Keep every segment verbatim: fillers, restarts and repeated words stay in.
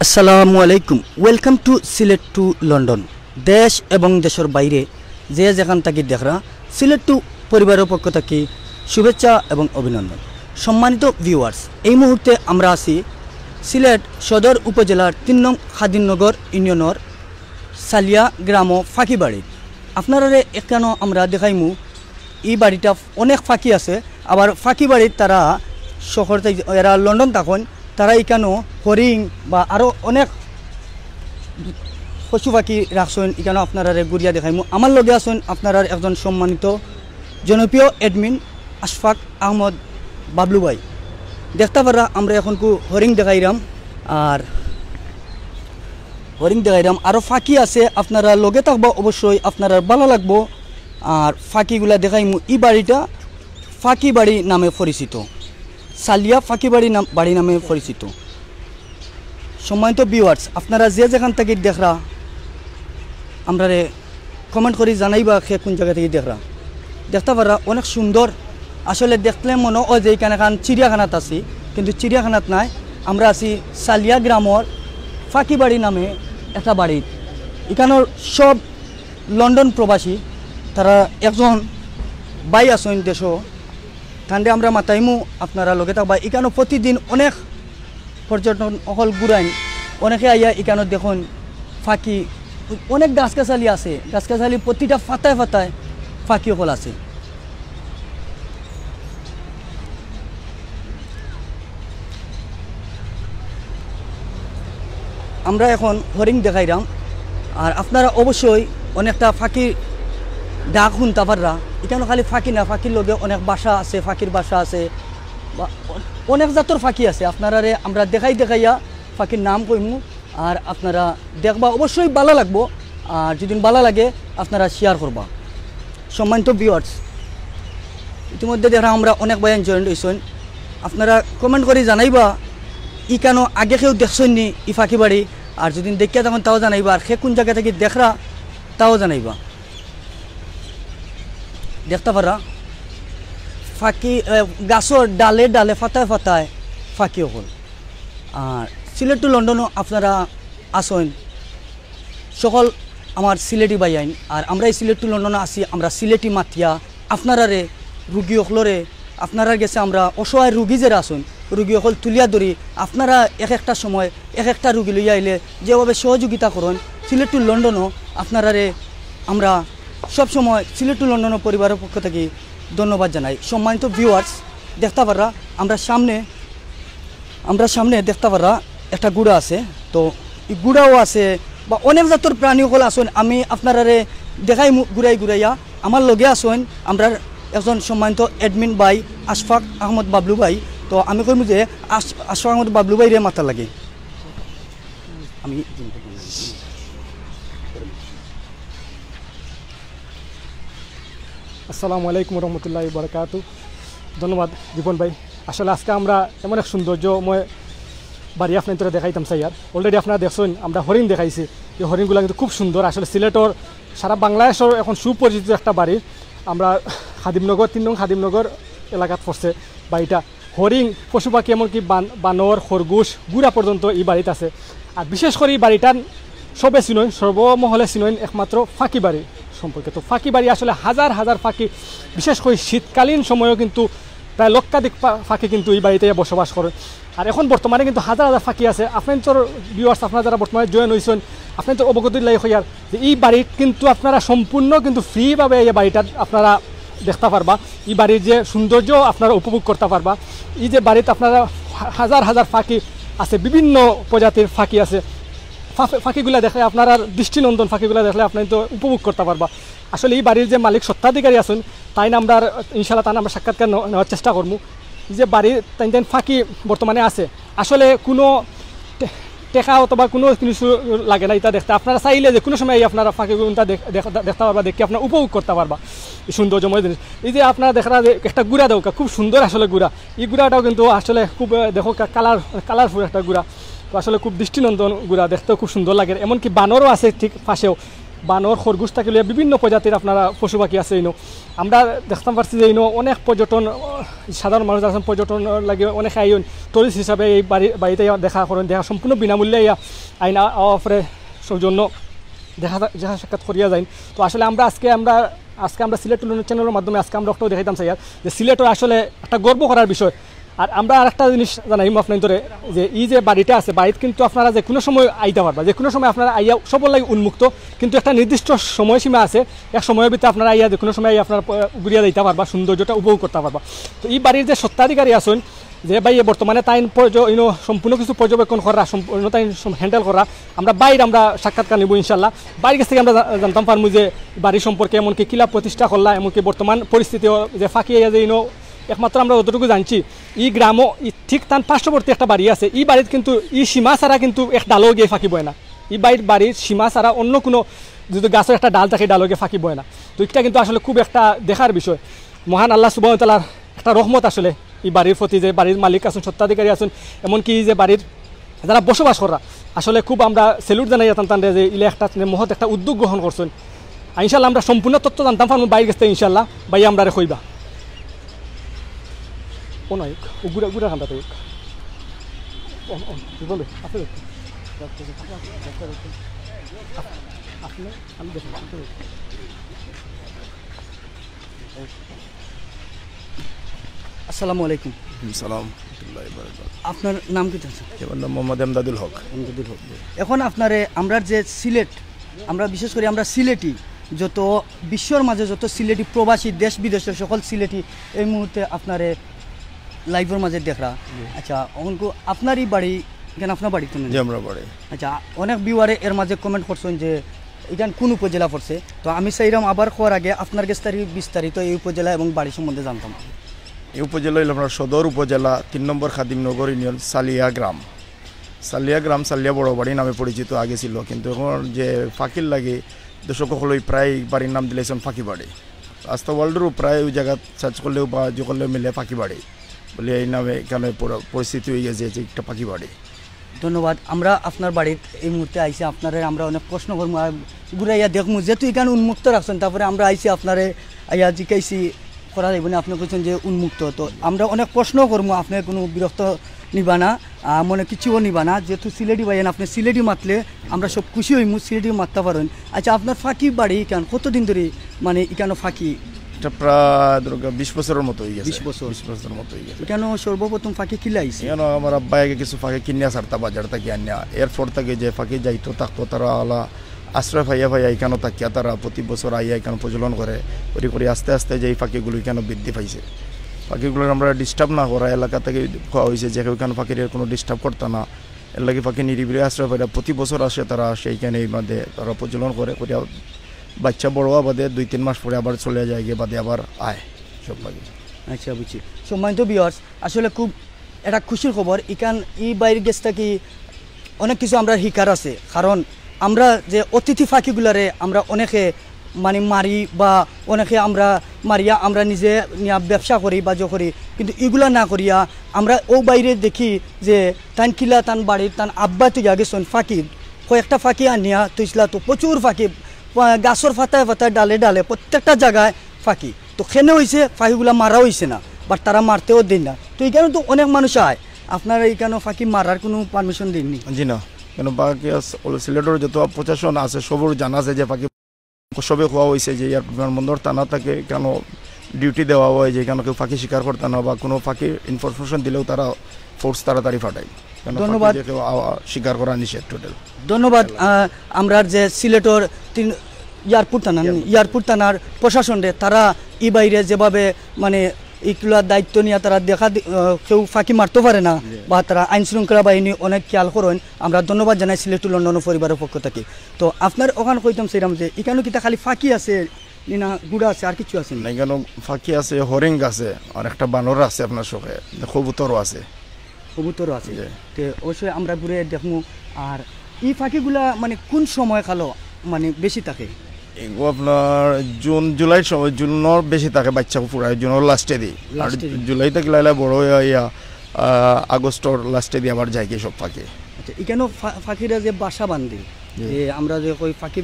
আসসালামু আলাইকুম। Welcome to Sylhet to London. দেশ এবং দেশর বাইরে যে যেখান থাকি দেখরা, সিলেট টু পরিবারর পক্ষ থাকি শুভেচ্ছা এবং অভিনন্দন। সম্মানিত ভিউয়ার্স, এই মুহূর্তে আমরা আছি সিলেট সদর উপজেলার তিন নং খাদিমনগর ইউনিয়নর সালিয়া গ্রাম ফাঁকিবাড়িত। আপনারারে এখানো আমরা দেখাইমু, ই বাড়িটা অনেক ফাঁকি আছে। আবার ফাঁকি বাড়িত তারা শহর থাকি, এরা লন্ডন থাকইন, তারা ইখানো হরিং বা আরও অনেক পশু পাখি রাখছইন, ইখানো আপনারারে ঘুরিয়া দেখাইমু। আমার লগে আছইন আপনারার একজন সম্মানিত জনপ্রিয় অ্যাডমিন আশফাক আহমদ বাবলু ভাই। দেখতা পাররা আমরা এখনকু হরিং দেখাইরাম, আর হরিং দেখাইরাম, আরও ফাঁকি আছে, আপনারা লগে থাকবা অবশ্যই, আপনারার ভালা লাগবো। আর ফাঁকিগুলা দেখাইমু। ই বাড়িটা ফাঁকি বাড়ি নামে পরিচিত, সালিয়া ফাঁকি বাড়ি নাম, বাড়ি নামে পরিচিত। সম্মানিত ভিউয়ার্স, আপনারা যে যেখান থাকি দেখরা, আমরারে কমেন্ট করি জানাইবা কে কোন জাগা থাকি দেখরা। দেখতা পাররা অনেক সুন্দর, আসলে দেখলে মনো অয় যে ইখান এখান চিড়িয়াখানাত আছি, কিন্তু চিড়িয়াখানাত নাই। আমরা আছি সালিয়া গ্রামর ফাঁকি বাড়ি নামে একটা বাড়িত। ইখানোর সব লন্ডন প্রবাসী, তারা একজন ভাই আছইন দেশো, তানরে আমরা মাতাইমু, আপনারা লগে থাকবা। ইখানো প্রতিদিন অনেক পর্যটন অকল ঘুরাইন, অনেকে আইয়া ইখানো দেখইন ফাঁকি, অনেক গাছগাছালি আছে, গাছগাছালি প্রতিটা পাতায় পাতায় ফাঁকি অকল আছে। আমরা এখন হরিং দেখাইরাম, আর আপনারা অবশ্যই অনেকটা ফাঁকির ডাক হুনতা পাররা। ইখানো খালি ফাঁকি না, ফাঁকির লগে অনেক বাসা আছে, ফাঁকির বাসা আছে, বা অ-, অনেক জাতর ফাঁকি আছে। আপনারারে আমরা দেখাই দেখাইয়া ফাঁকির নাম কইমু, আর আপনারা দেখবা, অবশ্যই ভালা লাগবো। আর যদি ভালা লাগে, আপনারা শেয়ার করবা। সম্মানিত ভিউয়ার্স, ইতিমধ্যে দেখরা আমরা অনেক ভাইয়াইন জয়েন্ট অইছইন। আপনারা কমেন্ট করি জানাইবা, ইখানো আগে কেউ দেখছইন নি ই ফাঁকি বাড়ি? আর যদি দেখিয়া থাকইন তাও জানাইবা, আর কে কোন জাগা থাকি দেখরা তাও জানাইবা। দেখতা পাররা ফাঁকি, এ, গাছর ডালে ডালে, পাতায় পাতায় ফাঁকি অকল। আর সিলেট টু লন্ডনও আপনারা আছইন, সকল আমার সিলেটি ভাইয়াইন। আর আমরা এই সিলেট টু লন্ডনো আছি, আমরা সিলেটি মাতিয়া আপনারারে, রুগী অকলরে, আপনারার গেছে আমরা অসহায় রুগী যেরা আছইন, রুগী অকল তুলিয়া ধরি। আপনারা এক একটা সময় এক একটা রুগী লইয়া আইলে যেভাবে সহযোগিতা করইন, সিলেট টু লন্ডনো আপনারারে আমরা সব সময় সিলেট টু লন্ডনো পরিবারর পক্ষ থাকি ধন্যবাদ জানাই। সম্মানিত ভিউয়ার্স, দেখতা পাররা আমরা সামনে, আমরা সামনে দেখতা পাররা একটা ঘোড়া আছে। তো ই ঘোড়াও আছে বা অনেক জাতর প্রাণী অকল আছইন, আমি আপনারারে দেখাইমু ঘুরাই ঘুরাইয়া। আমার লগে আছইন আমরার একজন সম্মানিত অ্যাডমিন ভাই আশফাক আহমদ বাবলু ভাই। তো আমি কইমু যে আশ-, আশফাক আহমদ বাবলু ভাইরে মাতার লাগি। আমি আসসালামু আলাইকুম রহমতুল্লাহ বারকাতু। ধন্যবাদ রিপন ভাই। আসলে আজকে আমরা এমন এক সৌন্দর্যময় বাড়ি আপনাইন্তরে দেখাইতাম চাইয়ার। Already আপনারা দেখছইন, আমরা হরিণ দেখাইছি। এই হরিণগুলা কিন্তু খুব সুন্দর। আসলে সিলেটর, সারা বাংলাদেশর এখন সুপরিচিত একটা বাড়ি। আমরা খাদিমনগর, তিন নং খাদিমনগর এলাকাত পড়ছে বাড়িটা। হরিণ, পশু পাখি, এমনকি বান-, বানর, খরগোশ, ঘোড়া পর্যন্ত এই বাড়িত আছে। আর বিশেষ করি এই বাড়িটার সবে চিনইন, সর্বমহলে চিনইন একমাত্র ফাঁকি বাড়ি সম্পর্কে। তো ফাঁকি বাড়ি আসলে হাজার হাজার ফাঁকি, বিশেষ করে শীতকালীন সময়ও কিন্তু প্রায় লক্ষাধিক পা-, ফাঁকি কিন্তু এই বাড়িতে বসবাস করে। আর এখন বর্তমানে কিন্তু হাজার হাজার ফাঁকি আছে। আপনাইন্তর ভিউয়ার্স, আপনারা যারা বর্তমানে জয়েন অইছইন, আপনাইন্তর অবগতির লাগি কইয়ার যে এই বাড়িত কিন্তু আপনারা সম্পূর্ণ কিন্তু ফ্রি ভাবে এই বাড়িটা আপনারা দেখতা পারবা। এই বাড়ির যে সৌন্দর্য আপনারা উপভোগ করতা পারবা। এই যে বাড়িত আপনারা হা-, হাজার হাজার ফাঁকি আছে, বিভিন্ন প্রজাতির ফাঁকি আছে। ফা-, ফাঁকিগুলা দেখলে আপনারা দৃষ্টিনন্দন, ফাঁকিগুলা দেখলে আপনারা তো উপভোগ করতা পারবা। আসলে এই বাড়ির যে মালিক স্বত্বাধিকারী আছইন, তাইন আমরার ইনশাল্লাহ তান আমরা সাক্ষাৎকার নেওয়া-, নেওয়ার চেষ্টা করমু। যে বাড়ি তাইন তাইন ফাঁকি বর্তমানে আছে, আসলে কোনো টে-, টেকা অথবা কোনো কিছু লাগে না এটা দেখতে। আপনারা চাইলে যে কোনো সময় এই আপনারা ফাঁকি গুণটা দেখ-, দেখ-, দেখতে পারবা, দেখে আপনারা উপভোগ করতে পারবা এই সৌন্দর্যময় জিনিস। এই যে আপনারা দেখরা যে একটা ঘোড়া দেউক্কা, খুব সুন্দর আসলে ঘোড়া। এই ঘোড়াটাও কিন্তু আসলে খুব, আহ, দেখো কা-, কালার, কালারফুল একটা ঘোড়া। তো আসলে খুব দৃষ্টিনন্দন ঘোড়া, দেখতেও খুব সুন্দর লাগে। এমনকি বানরও আছে ঠিক পাশেও। বানর, খরগোশ থাকি লইয়া বিভিন্ন প্রজাতির আপনারা পশু পাখি আছে ইনো। আমরা দেখতাম পারছি যে ইনো অনেক পর্যটন, আহ, সাধারণ মানুষ আছেন, পর্যটন লাগে অনেকে আইন, টুরিস্ট হিসাবে এই বাড়ি, বাড়িতে আইয়া দেখা করেন, দেখা সম্পূর্ণ বিনামূল্যে আইয়া আইন আ-, আওয়া পরে সৌজন্য দেখা, দেখা সাক্ষাৎ করিয়া যাইন। তো আসলে আমরা আজকে, আমরা আজকে আমরা সিলেট টুলন চ্যানেলের মাধ্যমে আজকে আমরা একটাও দেখাইতাম চাই আর যে সিলেটর আসলে একটা গর্ব করার বিষয়। আর আমরা আর একটা জিনিস জানাইমু আপনাইন্তরে, যে এই যে বাড়িটা আছে, বাড়িত কিন্তু আপনারা যে কোনো সময় আইতা পারবা, যে কোনো সময় আপনারা আইয়া সবর লাগি উন্মুক্ত, কিন্তু একটা নির্দিষ্ট সময়সীমা আছে। এক সময়ের ভিতরে আপনারা আইয়া যে কোনো সময় আইয়া আপনারা প-, ঘুরিয়া যাইতা পারবা, সৌন্দর্যটা উপভোগ করতা পারবা। তো এই বাড়ির যে স্বত্বাধিকারী আছেন, যে ভাই এ বর্তমানে তাইন পর্য-, ইনো সম্পূর্ণ কিছু পর্যবেক্ষণ করা, সম্পূর্ণ তাইন সম-, হ্যান্ডেল করা, আমরা বাইর আমরা সাক্ষাৎকার নিব ইনশাল্লাহ। বাইর গেছ থাকি আমরা জা-, জানতাম পারমু যে বাড়ি সম্পর্কে, এমনকি কিলা প্রতিষ্ঠা করলা, এমনকি বর্তমান পরিস্থিতি যে ফাঁকি আইয়া যে ইনো একমাত্র আমরা যতটুকু জানছি, ই গ্রামও ই ঠিক তান পার্শ্ববর্তী একটা বাড়ি আছে। ই বাড়িত কিন্তু ই সীমা ছাড়া কিন্তু এক ডালও গিয়া ফাঁকি বয় না। ই বাড়ির, বাড়ির সীমা ছাড়া অন্য কোনো যদি গাছের একটা ডাল থাকে, ডালও গিয়া ফাঁকি বয় না। তো এটা কিন্তু আসলে খুব একটা দেখার বিষয়। মহান আল্লাহ সুবহানাহু ওয়া তাআলার একটা রহমত আসলে ই বাড়ির প্রতি, যে বাড়ির মালিক আছেন, স্বত্বাধিকারী আছেন, এমনকি এই যে বাড়ির যারা বসবাস করা, আসলে খুব আমরা স্যালুট জানাই তান তানরে যে ইলা একটা মহৎ একটা উদ্যোগ গ্রহণ করছেন। আর ইনশাল্লাহ আমরা সম্পূর্ণ তথ্য জানতাম পারমু বাইর গেছ থাকি ইনশাল্লাহ, ভাই আমরারে কইবা। ও না, ও গুড়া, গুড়া কান্দাত। ও, ও, কি বলে? আপনি দেখুন। আপনি, আমি দেখুন, আপনি দেখুন। আসসালামু আলাইকুম। সালাম রহমতুল্লাহ বারাকাতুহু। আপনার নাম কিতা আছে? আমার নাম মোহাম্মদ এমদাদুল হক। এমদাদুল হক। এখন আপনারে আমরার যে সিলেট, আমরা বিশেষ করি আমরা সিলেটি, যত বিশ্বর মাঝে যত সিলেটি প্রবাসী, দেশ বিদেশের সকল সিলেটি এই মুহূর্তে আপনারে লাইভর মাঝে দেখরা। আচ্ছা, অঙ্কু আপনার এই বাড়ি, কেন আপনার বাড়ি তো জি, আমরা বাড়ি। আচ্ছা, অনেক ভিউয়ারে এর মাঝে কমেন্ট করছেন যে এখান কোন উপজেলা পড়ছে। তো আমি চাইরাম আবার কওয়ার আগে আপনার গেছ থাকি বিস্তারিত এই উপজেলা এবং বাড়ি সম্বন্ধে জানতাম। এই উপজেলা হইল আপনার সদর উপজেলা, তিন নম্বর খাদিমনগর ইউনিয়ন, সালিয়া গ্রাম। সালিয়া গ্রাম, সালিয়া বড় বাড়ি নামে পরিচিত আগে ছিল, কিন্তু এখন যে ফাঁকির লাগি দর্শক সকলে প্রায় বাড়ির নাম দিলাইছেন ফাঁকি বাড়ি। আস্তা ওয়ার্ল্ডেরও প্রায় ওই জায়গা সার্চ করলেও বা যে করলেও মিলে ফাঁকি বাড়ি বলে এই নামে এখানে পুরো পরিস্থিতি হয়ে গেছে যে একটা ফাঁকি বাড়ি। ধন্যবাদ। আমরা আপনার বাড়িত এই মুহূর্তে আইছি, আপনারে আমরা অনেক প্রশ্ন করমু, আর ঘুরাইয়া দেখমু, যেহেতু এখানে উন্মুক্ত রাখছেন, তারপরে আমরা আইছি আপনারে আইয়া জিকাইছি, করা যাইব না, আপনি কইছেন যে উন্মুক্ত, তো আমরা অনেক প্রশ্ন করমু, আপনি কোনো বিরক্ত নিবা না, আহ, মনে কিছুও নিবা না, যেহেতু সিলেটি ভাইয়ান, আপনি সিলেটি মাতলে আমরা সব খুশি হইমু, সিলেটি মাততে পারেন। আচ্ছা, আপনার ফাঁকি বাড়ি ইখান কতদিন ধরে, মানে, ইখানো ফাঁকি? এটা প্রায় ধরো বিশ বছরের মতো হয়ে গেছে। বিশ বছর। বিশ বছরের মতো হয়ে গেছে। ইখানো সর্বপ্রথম ফাঁকি কিলা আইছে? এখানে আমার আব্বা আগে কিছু ফাঁকি কিনিয়া ছাড়তা বাজার থাকি আনিয়া, এরপর থেকে যে ফাঁকি যাইতো থাকতো, তারা আলা আশ্রয় পাইয়া পাইয়া এখানে থাকিয়া তারা প্রতি বছর আইয়া এখানে প্রজনন করে, করি করি আস্তে আস্তে যে এই ফাঁকিগুলো এখানে বৃদ্ধি পাইছে। ফাঁকিগুলোর আমরা ডিস্টার্ব না করা, এলাকা থেকে কওয়া হয়েছে যে কেউ এখানে ফাঁকির কোনো ডিস্টার্ব করতা না, এর লাগি ফাঁকি নিরিবিলি আশ্রয় পাইয়া প্রতি বছর আসে, তারা আসে এখানে এই বাদে তারা প্রজনন করে, করিয়া বাচ্চা বড় হওয়া বাদে দুই তিন মাস পরে আবার চলে যায়, গিয়ে বাদে আবার আয় সব ফাঁকি। আচ্ছা, বুঝছি। সম্মানিত ভিউয়ার্স, আসলে খুব একটা খুশির খবর, ইখান ই বাইর গেছ থাকি অনেক কিছু আমরা শিকার আছে, কারণ আমরা যে অতিথি ফাঁকিগুলারে আমরা অনেকে মানে মারি বা অনেকে আমরা মারিয়া আমরা নিজে নিয়া ব্যবসা করি, বাজো করি, কিন্তু ইগুলা না করিয়া আমরা ও বাইরে দেখি যে তান কিলা তান বাড়ির তান আব্বা থেকে গেছন ফাঁকি, কয়েকটা ফাঁকি আনিয়া থইছিলা, তো প্রচুর ফাঁকি, পা-, গাছর ফাতায় ফাতায় ডালে ডালে প্রত্যেকটা জায়গায় ফাঁকি। তো কেনে হইছে, ফাঁকিগুলা মারা হইছে না, বাট তারা মারতেও দেন না। তো এখানে তো অনেক মানুষ আয়, আপনারা এখানে ফাঁকি মারার কোনো পারমিশন দেননি? জি না, কেন ফাঁকি আস-, ওগুলো সিলেটের যত প্রশাসন আছে সবর জানা আছে যে ফাঁকি সবে খোয়া হয়েছে যে এয়ারপোর্ট বিমানবন্দর থানা থেকে কেন ডিউটি দেওয়া হয় যে কেন কেউ ফাঁকি শিকার করতে না বা কোনো ফাঁকি ইনফরমেশন দিলেও তারা ফোর্স তাড়াতাড়ি পাঠায়। কেন ফাঁকি ধন্যবাদ। যে কেউ আ-, আ-, শিকার করা নিষেধ টোটাল। ধন্যবাদ। আহ, আমরার যে সিলেটর তিন এয়ারপোর্ট থানা, এয়ারপোর্ট। এয়ারপোর্ট থানার প্রশাসনরে, তারা ই বাইরে যেভাবে মানে ইগুলা দায়িত্ব নিয়ে তারা দেখা দি-, আহ, কেউ ফাঁকি মারতে পারে না জি। বা তারা আইন শৃঙ্খলা বাহিনী অনেক খেয়াল করেন। আমরা ধন্যবাদ জানাই সিলেট টু লন্ডন পরিবারের পক্ষ থেকে। তো আপনার ওখানে কইতাম চাইলাম যে এখানে কিতা খালি ফাঁকি আছে নি না গুড়া আছে আর কিছু আছে নি? না, এখানে ফাঁকি আছে, হরিণ আছে, আর একটা বানর আছে আপনার চোখে, কবুতরও আছে। কবুতরও আছে। জি। তে অবশ্যই আমরা ঘুরে দেখমু। আর এই ফাঁকিগুলা মানে কোন সময় কালো মানে বেশি থাকে? এগু আপনার জুন, জুলাইর সময়, জুনর বেশি থাকে, বাচ্চা ফুরায় জুনর লাস্টে দি। আর লাস্টে দি। জুলাই থাকি লাইলা বড় হইয়া ইয়া, আহ, আগস্টর লাস্টে দি আবার যায় কি সব ফাঁকি। আচ্ছা, এখানেও ফা-, ফাঁকিরা যে বাসা বান্ধে, জি। যে আমরা যে কই ফাঁকি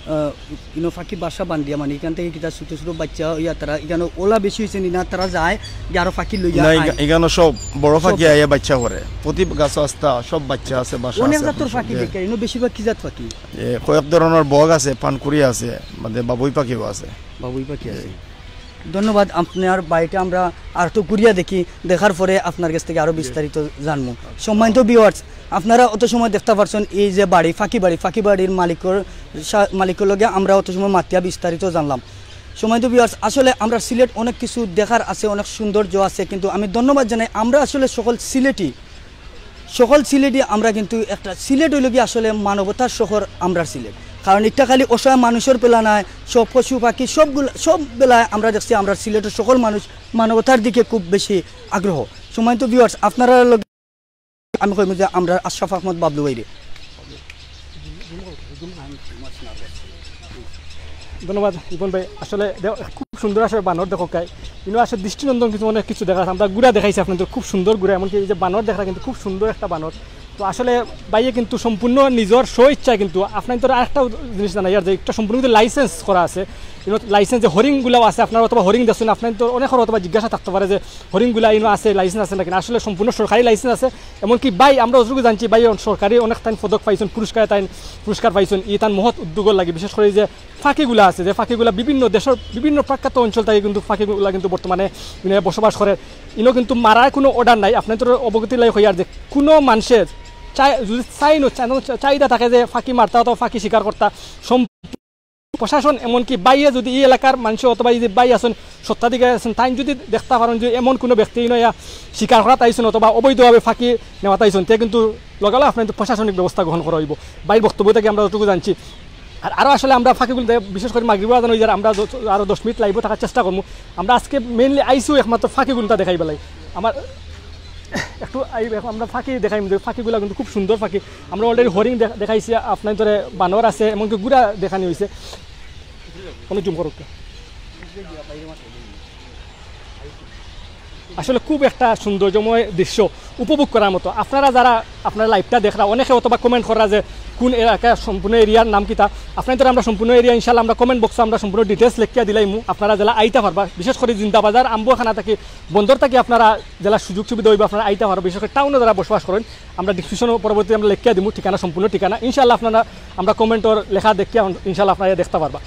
আহ, ইনো ফাঁকি বাসা বান্ধিয়া, মানে, ইখান থাকি কিতা ছোট ছোট বাচ্চা ইয়া তারা ইখানো ওলা বেশি অইছে নি না, তারা যায় গিয়া আরো ফাঁকি লইয়া না, আয়? এগা- এখানো সব বড় ফাঁকি সব। আইয়া বাচ্চা করে। প্রতি গাছ আস্তা সব বাচ্চা আছে, বাসা অনেক আছে জাতর আপনার ফাঁকি সঙ্গে। দেখি, ইনো বেশিরভাগ কি জাত ফাঁকি? এ, কয়েক ধরনের বগ আছে, পানকুড়ি আছে, মানে বাবুই পাখিও আছে। বাবুই পাখি আছে। ধন্যবাদ। আপনার বাড়িটা আমরা আর একটু ঘুরিয়া দেখি, দেখার পরে আপনার কাছ থেকে আরো বিস্তারিত জানবো। সম্মানিত ভিউয়ার্স, আপনারা অত সময় দেখতা পারছইন এই যে বাড়ি, ফাঁকি বাড়ি, ফাঁকি বাড়ির মালিকর সা-, মালিকর লগে আমরা অত সময় মাতিয়া বিস্তারিত জানলাম। সম্মানিত ভিউয়ার্স, আসলে আমরা সিলেট অনেক কিছু দেখার আছে, অনেক সৌন্দর্য আছে, কিন্তু আমি ধন্যবাদ জানাই, আমরা আসলে সকল সিলেটি, সকল সিলেটি আমরা কিন্তু একটা, সিলেট অইলো গিয়া আসলে মানবতার শহর আমরার সিলেট। কারণ ইটা খালি অসহায় মানুষর বেলা নায়, সব পশু পাখি সবগুলা, সব বেলায় আমরা দেখছি আমরার সিলেটর সকল মানুষ মানবতার দিকে খুব বেশি আগ্রহ। সম্মানিত ভিউয়ার্স, আপনারার লগে আমি কইমু যে আমরার আশরাফ আহমদ বাবলু ভাইরে। ধন্যবাদ রিপন ভাই। আসলে দে- খুব সুন্দর আসলে বানর দেখো কাই, ইনো আসলে দৃষ্টিনন্দন কিছু অনেক কিছু দেখা আছে। আমরা ঘুড়া দেখাইছি আপনাদের, খুব সুন্দর ঘুড়া, এমনকি এই যে বানর দেখা কিন্তু খুব সুন্দর একটা বানর। তো আসলে ভাইয়ে কিন্তু সম্পূর্ণ নিজর স্ব ইচ্ছায় কিন্তু আপনার তো আরেকটা জিনিস জানাই আর যে একটা সম্পূর্ণ কিন্তু লাইসেন্স করা আছে, ইনো লাইসেন্স যে হরিণগুলাও আছে আপনার অথবা হরিণ দেখছেন আপনার তো অনেক অথবা জিজ্ঞাসা থাকতে পারে যে হরিণগুলা ইনো আছে, লাইসেন্স আছে নাকি না। আসলে সম্পূর্ণ সরকারি লাইসেন্স আছে। এমনকি ভাই আমরা যতটুকু জানছি ভাই সরকারি অনেক তাইন পদক পাইছেন, পুরস্কার তাইন পুরস্কার পাইছেন, ই তান মহৎ উদ্যোগর লাগি। বিশেষ করে যে ফাঁকিগুলা আছে, যে ফাঁকিগুলা বিভিন্ন দেশের বিভিন্ন প্রখ্যাত অঞ্চল থেকে কিন্তু ফাঁকিগুলা কিন্তু বর্তমানে মানে বসবাস করে। ইনো কিন্তু মারার কোনো অর্ডার নাই। আপনার তো অবগতি লাই হইয়ার যে কোনো মানুষের চাই যদি চাই নো চাই- চাহিদা থাকে যে ফাঁকি মারতা অথবা ফাঁকি শিকার করতা, সম- প্রশাসন এমনকি বাইরে যদি এই এলাকার মানুষ অথবা এই যে বাই আছেন, স্বত্বাধিকারী আছেন, তাই যদি দেখতে পারেন যে এমন কোনো ব্যক্তি নয়া শিকার করাত আইছেন অথবা অবৈধভাবে ফাঁকি নেওয়াত আইছেন, তে কিন্তু লগালগ আপনার কিন্তু প্রশাসনিক ব্যবস্থা গ্রহণ করা হইব। বাইর বক্তব্য থেকে আমরা যতটুকু জানছি। আর আরও আসলে আমরা ফাঁকিগুলো দে- বিশেষ করে মাগরিব আজান হয়ে যার আমরা যত- আরও দশ মিনিট লাইভও থাকার চেষ্টা করবো। আমরা আজকে মেইনলি আইসু একমাত্র ফাঁকিগুলোটা দেখাই বেলাই। আমার একটু আই এখন আমরা ফাঁকি দেখাই, ফাঁকিগুলো কিন্তু খুব সুন্দর ফাঁকি। আমরা অলরেডি হরিণ দেখ- দেখাইছি, আপনার ধরে বানর আছে, এমনকি ঘুড়া দেখানি হয়েছে। কোনো জুম করুক। আসলে খুব একটা সৌন্দর্যময় দৃশ্য, উপভোগ করার মতো। আপনারা যারা আপনারা লাইভটা দেখরা, অনেকে অথবা কমেন্ট করা যে কোন এলাকা, সম্পূর্ণ এরিয়ার নাম কিতা, আপনার তো আমরা সম্পূর্ণ এরিয়া ইনশাল্লাহ আমরা কমেন্ট বক্সে আমরা সম্পূর্ণ ডিটেলস লেখিয়া দিলাইমু। আপনারা জেলা আইতা পারবা, বিশেষ করে জিন্দাবাজার আম্বুখানা থাকি বন্দর থাকি আপনারা জেলা সুযোগ সুবিধা হইবা, আপনারা আইতা পারবা। বিশেষ করে টাউনে যারা বসবাস করেন, আমরা ডিসক্রিপশনে পরবর্তী আমরা লেখিয়া দিমু ঠিকানা, সম্পূর্ণ ঠিকানা। ইনশাল্লাহ আপনারা আমরা কমেন্টর লেখা দেখিয়া ইনশাল্লাহ আপনারা দেখতে পারবা,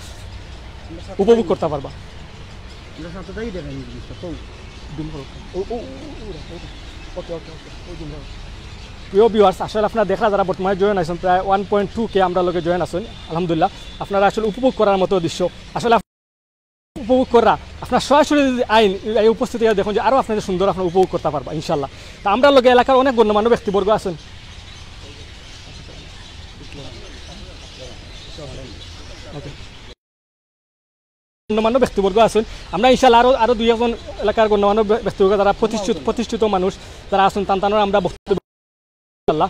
উপভোগ করতে পারবা। প্রিয় ভিউয়ার্স, আসলে আপনারা দেখরা যারা বর্তমানে জয়েন আছেন, প্রায় ওয়ান পয়েন্ট টু কে আমরা লগে জয়েন আছেন, আলহামদুলিল্লাহ। আপনারা আসলে উপভোগ করার মতো দৃশ্য আসলে আপ- উপভোগ করা, আপনার সরাসরি যদি আইন এই উপস্থিত হয়ে দেখুন যে আরও আপনাদের সুন্দর আপনারা উপভোগ করতে পারবা ইনশাল্লাহ। তা আমরা লগে এলাকার অনেক গণ্যমান্য ব্যক্তিবর্গ আছেন। গণ্যমান্য ব্যক্তিবর্গ আছেন। আমরা ইনশাল্লাহ আরও আরও দুই একজন এলাকার গণ্যমান্য ব্য- ব্যক্তিবর্গ যারা প্রতিষ্ঠিত প্রতিষ্ঠিত মানুষ যারা আছেন তান তানোর আমরা বক্তব্য ইনশাল্লাহ।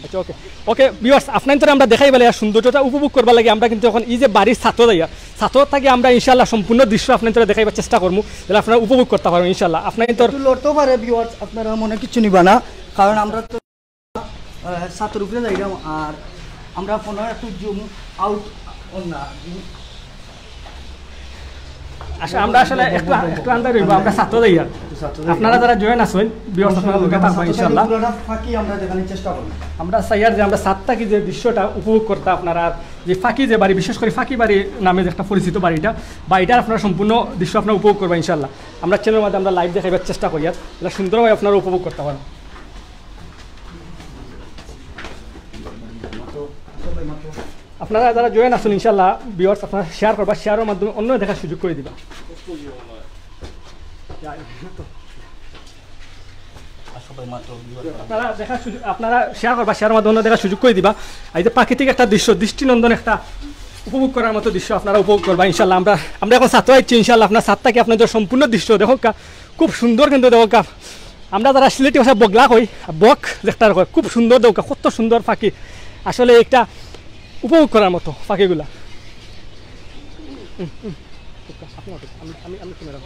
আচ্ছা, ওকে। ওকে ভিউয়ার্স, আপনার তো আমরা দেখাই বলে আর সৌন্দর্যটা উপভোগ করবার লাগে আমরা কিন্তু এখন এই যে বাড়ির ছাতো যাইয়া ছাতো থাকি আমরা ইনশাল্লাহ সম্পূর্ণ দৃশ্য আপনার তো দেখাইবার চেষ্টা করবো, তাহলে আপনারা উপভোগ করতে পারবেন ইনশাল্লাহ। আপনার তো একটু লড়তেও পারে ভিউয়ার্স, আপনারা মনে কিছু নিবা না, কারণ আমরা তো আহ, ছাতর উপরে যাইলাম। আর আমরা ফোনও একটু জুম আউট অন না। আচ্ছা, আমরা আসলে একটু একটু আন্দাজ হইব, আমরা ছাতো যাই আর আপনারা যারা জয়েন আছেন ভিউয়ার্স আপনারা লগে থাকবা ইনশাল্লাহ। পুরাটা ফাঁকি আমরা দেখানোর চেষ্টা করব। আমরা চাই আর যে আমরা ছাদ থাকি যে দৃশ্যটা উপভোগ করতে আপনারা আর যে ফাঁকি যে বাড়ি, বিশেষ করে ফাঁকি বাড়ি নামে যে একটা পরিচিত বাড়িটা, বাড়িটার আপনারা সম্পূর্ণ দৃশ্য আপনারা উপভোগ করবা ইনশাল্লাহ। আমরা চ্যানেলের মধ্যে আমরা লাইভ দেখাইবার চেষ্টা করি আর এটা সুন্দরভাবে আপনারা উপভোগ করতে পারেন। আপনারা যারা জয়েন আছেন ইনশাল্লাহ ভিউয়ার্স আপনারা শেয়ার করবা, শেয়ারের মাধ্যমে অন্য দেখার সুযোগ করে দিবা। আপনারা দেখার সুযোগ, আপনারা শেয়ার করবা, শেয়ারের মাধ্যমে অন্য দেখার সুযোগ করে দিবা। এই যে প্রাকৃতিক একটা দৃশ্য, দৃষ্টিনন্দন একটা উপভোগ করার মতো দৃশ্য আপনারা উপভোগ করবা ইনশাল্লাহ। আমরা আমরা এখন ছাতো আইছি ইনশাল্লাহ, আপনার ছাদ থাকি আপনাদের সম্পূর্ণ দৃশ্য দেখো কা-, খুব সুন্দর কিন্তু দেখো কা-, আমরা যারা সিলেটি ভাষা বগলা কই, বক যেটা কয়, খুব সুন্দর দেখো কা-, কত সুন্দর ফাঁকি, আসলে একটা উপভোগ করার মতো ফাঁকিগুলা। আমি আমি আমি ক্যামেরা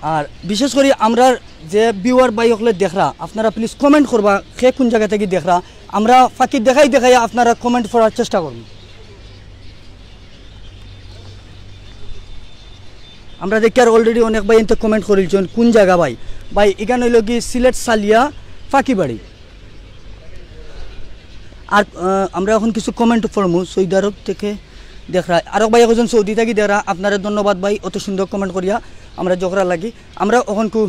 আর বিশেষ করি আমরার যে ভিউয়ার ভাই অকলে দেখরা, আপনারা প্লিজ কমেন্ট করবা, কে কুন জাগা থাকি দেখরা। আমরা পাখি দেখাই দেখাই আপনারা কমেন্ট পড়ার চেষ্টা করমু। আমরা দেখিয়ার already অনেক ভাইয়াইন্তে কমেন্ট করিলছইন, কুন জাগা ভাই? ভাই, ইখান অইলো গি সিলেট সালিয়া পাখিবাড়ি। আর, আহ, আমরা অখন কিছু কমেন্ট পড়মু, সৌদি আরব থাকি দেখরা। আরক ভাই একজন সৌদি থাকি দেখরা, আপনারে ধন্যবাদ ভাই, অত সুন্দর কমেন্ট করিয়া আমরা জগরা লাগি। আমরা অখনকু,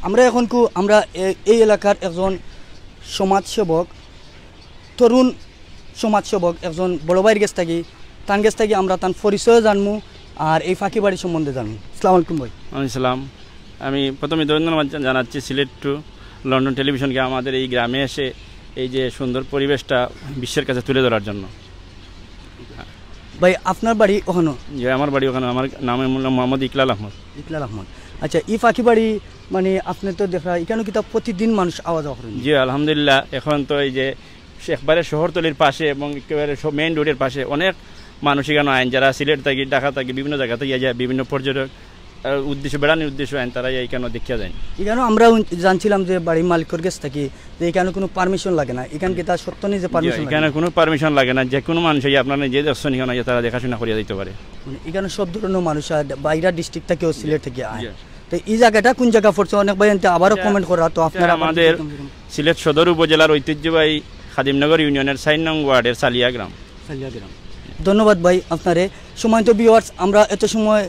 আমরা অখনকু, আমরা এ-, এই এলাকার একজন সমাজসেবক, তরুণ সমাজসেবক, একজন বড় ভাইর গেছ থাকি, তান গেছ থাকি আমরা তান পরিচয় জানমু আর এই পাখিবাড়ি সম্বন্ধে জানমু। আসসালামু আলাইকুম ভাই। ওয়ালাইকুম সালাম। আমি প্রথমে ধন্যবাদ জা-, জানাচ্ছি সিলেট টু লন্ডন টেলিভিশনকে আমাদের এই গ্রামে এসে এই যে সুন্দর পরিবেশটা বিশ্বের কাছে তুলে ধরার জন্য। ভাই, আপনার বাড়ি ওখানো? জি, আমার বাড়ি ওখানে। আমার নাম হলো মোহাম্মদ ইকলাল আহমদ। ইকলাল আহমদ। আচ্ছা, এই পাখিবাড়ি, মানে, আপনে তো দেখরা, ইখানো কিতা প্রতিদিন মানুষ আওয়া যাওয়া করেন? জি, আলহামদুলিল্লাহ। এখন তো এই যে একবারে শহরতলির পাশে এবং একেবারে মেইন রোডের পাশে অনেক মানুষ ইখানো আইন, যারা সিলেট থাকি, ঢাকা থাকি, বিভিন্ন জাগা থাকি আইয়া বিভিন্ন পর্যটক, আহ, উদ্দেশ্য, বেড়ানির উদ্দেশ্য আইন, তারা ইখানো দেখিয়া যাইন। ইখানো আমরা উন-, জানছিলাম যে বাড়ি মালিকর গেছ থাকি যে ইখানো কুনু পারমিশন লাগে না, ইখান কিতা সত্য নি যে জি, পারমিশন লাগে ইখানো না? কুনু পারমিশন লাগে না, যে কুনু মানুষ আইয়া আপনারা নিজে দেখছইন ইখানো আইয়া তারা দেখাশোনা করিয়া যাইতে পারে। মানে, ইখানো সব ধরনর মানুষ আর বাইরা ডিস্ট্রিক্ট থাকিও সিলেট থাকি আয়। জি। তো এই জাগাটা কুন জাগা পড়ছে? অনেক ভাইয়াইন্তে আবারও এটা, কমেন্ট করা, তো এটা আপনারা আবার আমাদের যদি কম সে কম সিলেট সদর উপজেলার ঐতিহ্যবাহী খাদিমনগর ইউনিয়নের চার নং ওয়ার্ডের সালিয়া গ্রাম। সালিয়া গ্রাম। ধন্যবাদ ভাই আপনারে। সম্মানিত ভিউয়ার্স, আমরা এত সময়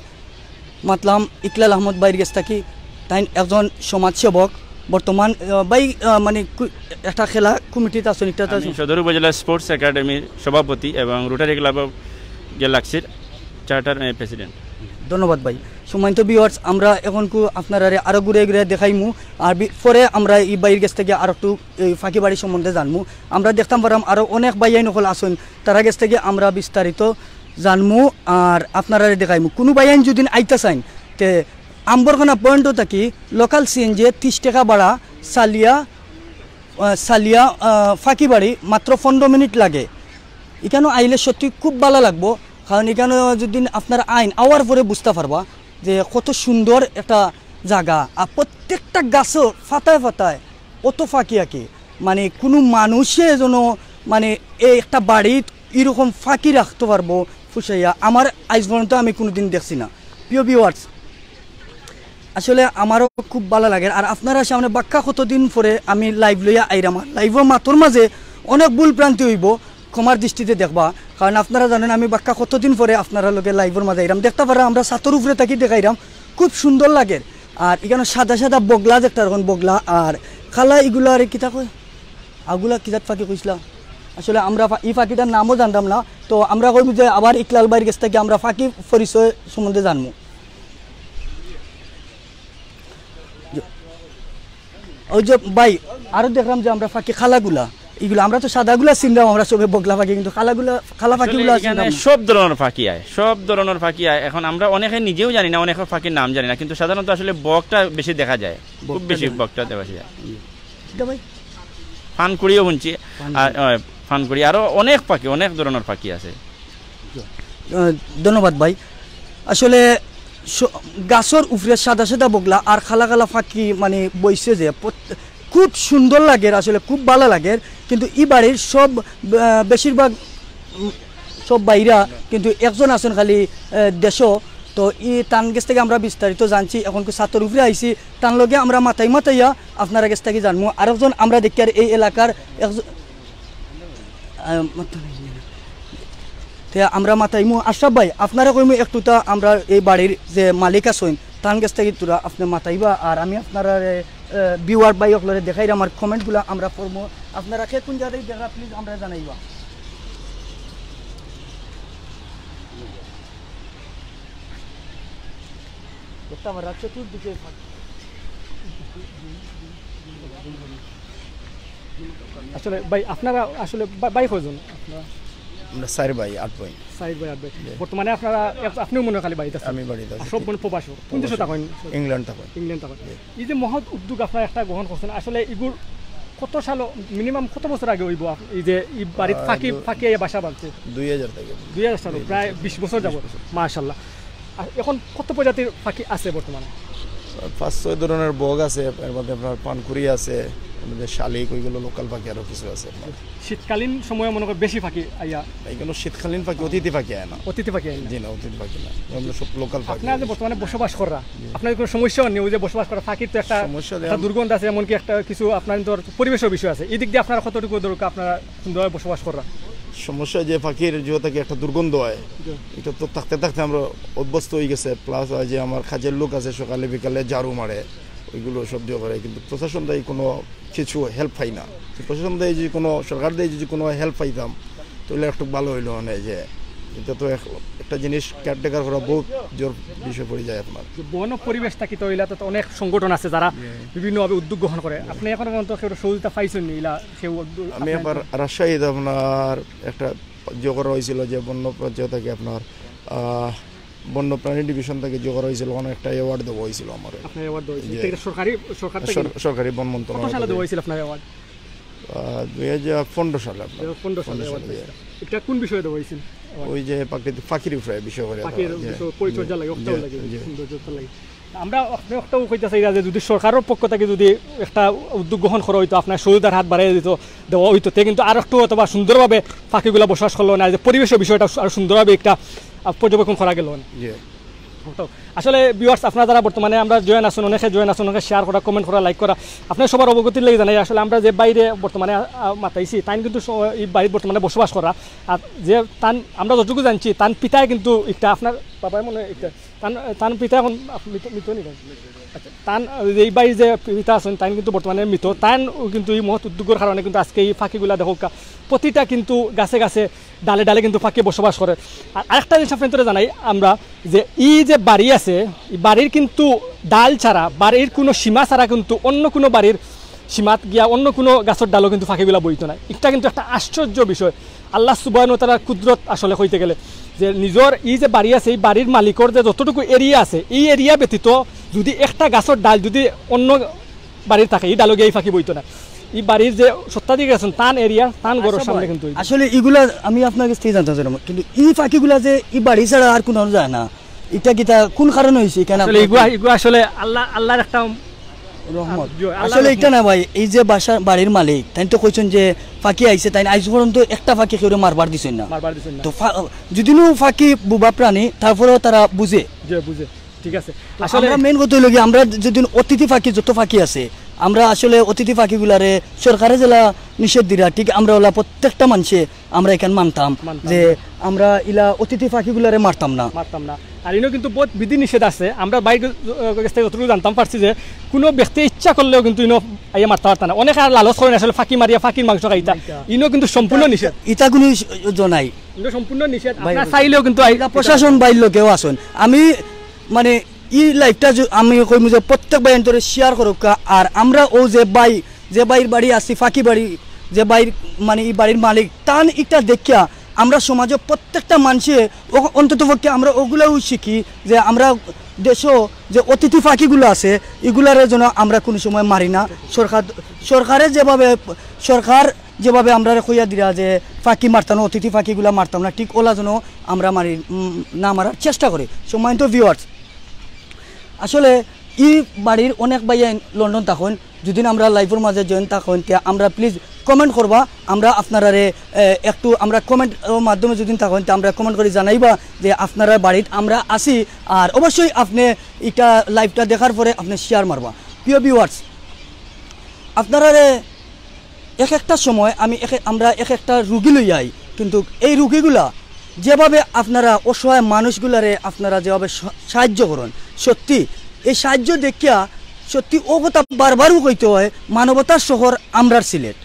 মাতলাম ইকলাল আহমদ ভাইর গেছ থাকি। তাইন একজন সমাজসেবক, বর্তমান, আহ, ভাই, আহ, মানে, কু-, একটা খেলা কমিটিত আছইন, একটা আমি আছইন। সদর উপজেলা স্পোর্টস একাডেমির সভাপতি এবং রোটারি ক্লাব অফ গ্যালাক্সির চার্টার, আহ, প্রেসিডেন্ট। ধন্যবাদ ভাই। সম্মানিত ভিউয়ার্স, আমরা অখনকু আপনারারে আরো ঘুরে ঘুরে দেখাইমু, আর বি-, পরে আমরা এই ভাইর গেছ থাকি আর একটু এই পাখিবাড়ি সম্বন্ধে জানমু। আমরা দেখতাম পাররাম আরো অনেক ভাইয়াইন অকল আছইন, তারার গেছ থাকি আমরা বিস্তারিত জানমু আর আপনারারে দেখাইমু। কুনু ভাইয়াইন যদি আইতা চাইন, তে আম্বরখানা পয়েন্ট থাকি লোকাল সিএনজি তিরিশ টেকা ভাড়া, সালিয়া, আহ, সালিয়া, আহ, পাখিবাড়ি মাত্র পনেরো মিনিট লাগে। ইখানো আইলে সত্যি খুব ভালা লাগবো, কারণ ইখানো যদি আপনারা আইন, আওয়ার পরে বুঝতা পারবা যে কত সুন্দর একটা জাগা। আর প্রত্যেকটা গাছর পাতায় পাতায় অত পাখি আঁকে, মানে, কুনু মানুষে যেন, মানে, এই একটা বাড়িত ইরকম পাখি রাখতো পারবো পুষাইয়া, আমার আইজ পর্যন্ত আমি কুনুদিন দেখছি না। প্রিয় ভিউয়ার্স, আসলে আমারও খুব ভালা লাগের। আর আপনারার সামনে বাক্কা কতদিন পরে আমি লাইভ লইয়া আইরাম। আর লাইভর মাতর মাঝে অনেক ভুল ভ্রান্তি অইবো, ক্ষমার দৃষ্টিতে দেখবা, কারণ আপনারা জানইন আমি বাক্কা কতদিন পরে আপনারার লগে লাইভর মাঝে আইরাম। দেখতা পাররা আমরা ছাতর উপরে থাকি দেখাইরাম, খুব সুন্দর লাগের। আর ইখানো সাদা সাদা বগলা, দেখতা পাররা বগলা, আর কালা ইগুলারে কিতা কয়, আগুলা কি জাত পাখি কইছলা? আসলে আমরা পা-, ই পাখিটার নামও জানতাম না। তো আমরা কইমু যে আবার ইকলাল ভাইর গেছ থাকি আমরা পাখি পরিচয় সম্বন্ধে জানমু। ওই যে ভাই, আরো দেখলাম যে আমরা পাখি কালাগুলা, ইগুলা আমরা তো সাদাগুলা চিনলাম, আমরা সবে বগলা পাখি, কিন্তু কালাগুলা, কালা পাখিগুলা আসলে এখানে চিনলাম না। সব ধরনের পাখি আয়, সব ধরনের পাখি আয়। এখন আমরা অনেকে নিজেও জানি না, অনেকের পাখির নাম জানি না, কিন্তু সাধারণত আসলে বকটা বেশি দেখা যায়, খুব বকটা বেশি দেখা যায়। বকটা দেখা যায়। কিতা ভাই? ফানকুড়িও হুনছি, ফানকুড়ি। আর, আহ, ফানকুড়ি, আরো অনেক পাখি, অনেক ধরনের পাখি আছে। আহ, ধন্যবাদ ভাই। আসলে স-, গাছর উপরে সাদা সাদা বগলা আর কালা কালা পাখি, মানে, বইছে যে, প্রত-, খুব সুন্দর লাগের, আসলে খুব ভালা লাগের। কিন্তু ই বাড়ির সব, আহ, বেশিরভাগ, উম, সব বাইরা, কিন্তু একজন আছইন খালি, আহ, দেশো। তো ই তান গেছ থাকি আমরা বিস্তারিত জানছি। অখনকু ছাতর উপরে আইছি, তান লগে আমরা মাতাই মাতাইয়া আপনারার গেছ থাকি জানমু। আরকজন আমরা দেখিয়ার এই এলাকার একজন, আহ, মাত-, তে আমরা মাতাইমু। আশরাফ ভাই, আপনারে কইমু একটুতা আমরা এই বাড়ির যে মালিক আছইন, তান গেছ থাকি থুড়া আপনে মাতাইবা, আর আমি আপনারারে, আহ, ভিউয়ার ভাই অকলরে দেখাইরাম, আর কমেন্টগুলা আমরা পড়মু। আপনারা কে কুন জাগাত দেখরা, প্লিজ আমরারে জানাইবা। দেখতা পাররা চতুর্দিকে ফাঁকা। আসলে ভাই, আপনারা আসলে বা-, ভাই কয়জন? আপনারা? আমরা চাইর ভাই, আট ভাই। চাইর ভাই, আট ভাই। জি। বর্তমানে আপনারা এক-, আপনিও মনে হয় খালি বাড়িত আছইন? আমি বাড়িত আছি। আর সব মনে প্রবাসো? কোন দেশো থাকইন? ইংল্যান্ড থাকইন। ইংল্যান্ড থাকইন। জি। এই যে মহৎ উদ্যোগ আপনারা একটা গ্রহণ করছেন, আসলে এগুর কত সাল, মিনিমাম কত বছর আগে অইবো আপ-, এই যে এই বাড়িত আহ, ফাকি দু-, ফাকি আইয়া বাসা বাঁধছে? দুই হাজার থেকে। দুই হাজার সাল, দুই হাজার। প্রায় বিশ বছর যাবত। বিশ বছর। মাশাআল্লাহ। আর এখন কত প্রজাতির ফাকি আছে বর্তমানে? পাঁচ ছয় ধরনের বক আছে, এর মধ্যে আপনার পানকুড়ি আছে, এর মধ্যে শালিক, ওইগুলো লোকাল ফাকি আরও কিছু আছে আপনার। শীতকালীন সময়ে মনে করি বেশি ফাকি আইয়া? এগুলো শীতকালীন ফাকি, অতিথি ফাকি আয় না। অতিথি ফাকি আয় না? জি না, অতিথি ফাকি না, এগুলো সব লোকাল ফাকি। আপনারা যে বর্তমানে বসবাস কররা, জি। আপনার কোনো সমস্যা নেই? ওই যে বসবাস করা, ফাকির তো একটা, সমস্যা একটা যেমন দুর্গন্ধ আছে, এমনকি একটা কিছু আপনার তো পরিবেশও বিষয় আছে, এই দিক দিয়ে আপনারা কতটুকু দরকার আপনারা সুন্দরভাবে বসবাস কররা? সমস্যা যে ফাকির যে থাকে একটা দুর্গন্ধ হয়, জি। এটা তো থাকতে থাকতে আমরা অভ্যস্ত হয়ে গেছে, প্লাস হয় যে আমার কাজের লোক আছে, সকালে বিকালে ঝাড়ু মারে, ওইগুলো সব দিয়ে করে, কিন্তু প্রশাসন থেকে কোনো কিছু হেল্প পাই না। তো প্রশাসন থেকে যদি কোনো, সরকার থেকে যদি কোনো হেল্প পাইতাম, তাহলে একটু ভালো হইলো। মানে যে এটা তো এক-, একটা জিনিস কেয়ারটেকার করা বহুত জোর বিষয় পড়ে যায় আপনার। যে বন পরিবেশ থাকি তো ইলা তো অনেক সংগঠন আছে যারা বিভিন্নভাবে উদ্যোগ গ্রহণ করে। আপনি এখন পর্যন্ত কেউ সহযোগিতা পাইছেন নি? ইলা কেউ উদ্যোগ আমি আপনার আবার রাজশাহীতে আপনার একটা জোগাড় হয়েছিল যে বন্য প্রাণী থেকে আপনার, আহ, বন্য প্রাণী ডিভিশন থেকে জোগাড় হয়েছিল, অনেক একটা অ্যাওয়ার্ড দেওয়া হয়েছিল আমার। আপনার অ্যাওয়ার্ড দেওয়া হয়েছিল? জি। এটা কি সরকারি, সরকার থেকে? সর-, সরকারি বন মন্ত্রণালয় কত সালে থেকে। দেওয়া হয়েছিল আপনার অ্যাওয়ার্ড? আহ, দুই হাজার পনেরো সালে আপনার। দুই হাজার পনেরো সালে পনেরো অ্যাওয়ার্ড সালে, পেয়েছিলাম। এটা কোন বিষয়ে দেওয়া হয়েছিল? ওই যে প্রাকৃতিক ফাকির উপরে বিষয় করে পাখির দেওয়া, জি, বিষয় পরিচর্যা জি, লাগে, অক্টাও জি, লাগে, জি। সৌন্দর্যতা লাগে। আমরা আপনি অক্টাও কইতে চাই যে যদি সরকারের পক্ষ থেকে যদি একটা উদ্যোগ গ্রহণ করা হইতো, আপনার সহযোগিতার হাত বাড়াই দিত, দেওয়া হইতো, তে কিন্তু আর একটু অথবা সুন্দরভাবে পাখিগুলা বসবাস করলো না, যে পরিবেশের বিষয়টা আরো সুন্দরভাবে একটা, আহ, পর্যবেক্ষণ করা গেল না। জি। তো আসলে ভিউয়ার্স, আপনারা যারা বর্তমানে আমরা জয়েন আছেন, অনেকে জয়েন আছেন, অনেকে শেয়ার করা, কমেন্ট করা, লাইক করা, আপনারা সবার অবগতির লাগি জানাই। আসলে আমরা যে বাইরে বর্তমানে, আহ, মাতাইছি, তাইন কিন্তু স-, এই বাড়িত বর্তমানে বসবাস করা। আর যে তান, আমরা যতটুকু জানছি, তান পিতায় কিন্তু একটা, আপনার বাবাই মনে হয় একটা, তান, তান পিতা এখন আপ-, মৃত, মৃত নি ভাই? আচ্ছা, তান, আহ, এই বাড়ির যে পিতা আছেন, তাইন কিন্তু বর্তমানে মৃত। তান কিন্তু এই মহৎ উদ্যোগের কারণে কিন্তু আজকে এই পাখিগুলা দেখো কা-, প্রতিটা কিন্তু গাছে গাছে ডালে ডালে কিন্তু পাখি বসবাস করে। আর আরেকটা জিনিস আপনাদের জানাই আমরা, যে এই যে বাড়ি আছে, এই বাড়ির কিন্তু ডাল ছাড়া, বাড়ির কোনো সীমা ছাড়া কিন্তু অন্য কোনো বাড়ির সীমাত গিয়া অন্য কোনো গাছের ডালও কিন্তু পাখিগুলা বইতো না। এটা কিন্তু একটা আশ্চর্য বিষয়, আল্লাহ সুবহানাহু ওয়া তাআলার কুদরত আসলে কইতে গেলে, যে নিজের এই যে বাড়ি আছে, এই বাড়ির মালিকের যে যতটুকু এরিয়া আছে, এই এরিয়া ব্যতীত যদি একটা গাছের ডাল যদি অন্য বাড়ির থাকে, এই ডালো গিয়া এই পাখি বইতো না। এই বাড়ির যে স্বত্বাধিকারী আছেন, তান এরিয়া, তান ঘরের সামনে কিন্তু এই আসলে ইগুলা আমি আপনার কাছ থেকে জানতে চাইলাম, কিন্তু এই পাখিগুলা যে এই বাড়ি ছাড়া আর কোনো যায় না, এটা কিতা কোন কারণে হয়েছে? কেন আসলে আপনার ইগুয়া, ইগুয়া আসলে আল্লাহ, আল্লাহর একটা রহমত। জি, আল্লাহর আসলে রহমত। এটা না ভাই, এই যে বাসা, বাড়ির মালিক, তাই তো কইছেন যে পাখি আইছে, তাই আইজ পর্যন্ত একটা পাখি কেউরে মারবার দিছেন না। মারবার দিছেন না। তো ফা-, যদিও পাখি বুবা প্রাণী, তারপরেও তারা বুঝে। জি, বুঝে। ঠিক আছে। তো আসলে আমরা মেইন কথা হইলো কি, আমরা যদি অতিথি পাখি, যত পাখি আছে, আমরা আসলে অতিথি পাখিগুলারে সরকারে যেলা নিষেধ দিরা, ঠিক আমরা ওলা প্রত্যেকটা মানুষে আমরা এখানে মানতাম মানতাম। যে আমরা ইলা অতিথি পাখিগুলারে মারতাম না। মারতাম না। আর ইনো কিন্তু বহুত বিধি নিষেধ আছে। আমরা বাইরে, আহ, গেছ থেকে যতটুকু জানতাম পারছি যে কোনো ব্যক্তি ইচ্ছা করলেও কিন্তু ইনো আইয়া মারতে পারতা না। অনেকে আর লালচ করেন আসলে পাখি মারিয়া পাখির মাংস খাইতা। খাইতা। ইনো কিন্তু সম্পূর্ণ নিষেধ। ইতা কোনো জ-, জ-, নাই। ইনো সম্পূর্ণ নিষেধ। ভাই, আপনারা চাইলেও কিন্তু আই-, ইলা প্রশাসন বাইর লোকেও আছেন। আমি মানে ই লাইভটা যু-, আমি কইমু যে প্রত্যেক ভাই অন্তরে শেয়ার করুক্কা। আর আমরা ও যে ভাই, যে ভাইর বাড়ি আছি, পাখি বাড়ি, যে ভাইর মানে ই বাড়ির মালিক, তান ইটা দেখিয়া আমরা সমাজে প্রত্যেকটা মানুষে ও-, অন্তত পক্ষে আমরা ওগুলাও শিখি যে আমরা দেশও যে অতিথি পাখিগুলো আছে, এগুলারে যেন আমরা কোনো সময় মারি না। সরকার, সরকারে যেভাবে, সরকার যেভাবে আমরা কইয়া দিরা যে পাখি মারতাম না, অতিথি পাখিগুলা মারতাম না, ঠিক ওলা যেন আমরা মারি, উম, না মারার চেষ্টা করি। সম্মানিত ভিউয়ার্স, আসলে ই বাড়ির অনেক ভাইয়া লন্ডন থাকইন, যদি আমরা লাইভর মাঝে জয়েন থাকইন, তে আমরা প্লিজ কমেন্ট করবা, আমরা আপনারারে, এ, একটু আমরা কমেন্টর মাধ্যমে যদি থাকইন, তে আমরা কমেন্ট করে জানাইবা যে আপনারার বাড়িত আমরা আছি। আর অবশ্যই আপনি এটা লাইভটা দেখার পরে আপনি শেয়ার মারবা। প্রিয় ভিউয়ার্স, আপনারারে এক একটা সময় আমি এক, আমরা এক একটা রুগী লই আই, কিন্তু এই রুগীগুলা যেভাবে আপনারা অসহায় মানুষগুলারে আপনারা যেভাবে সা-, সাহায্য করেন, সত্যি এই সাহায্য দেখিয়া সত্যি ও কথা বারবারও কইতে হয়, মানবতার শহর আমরার সিলেট।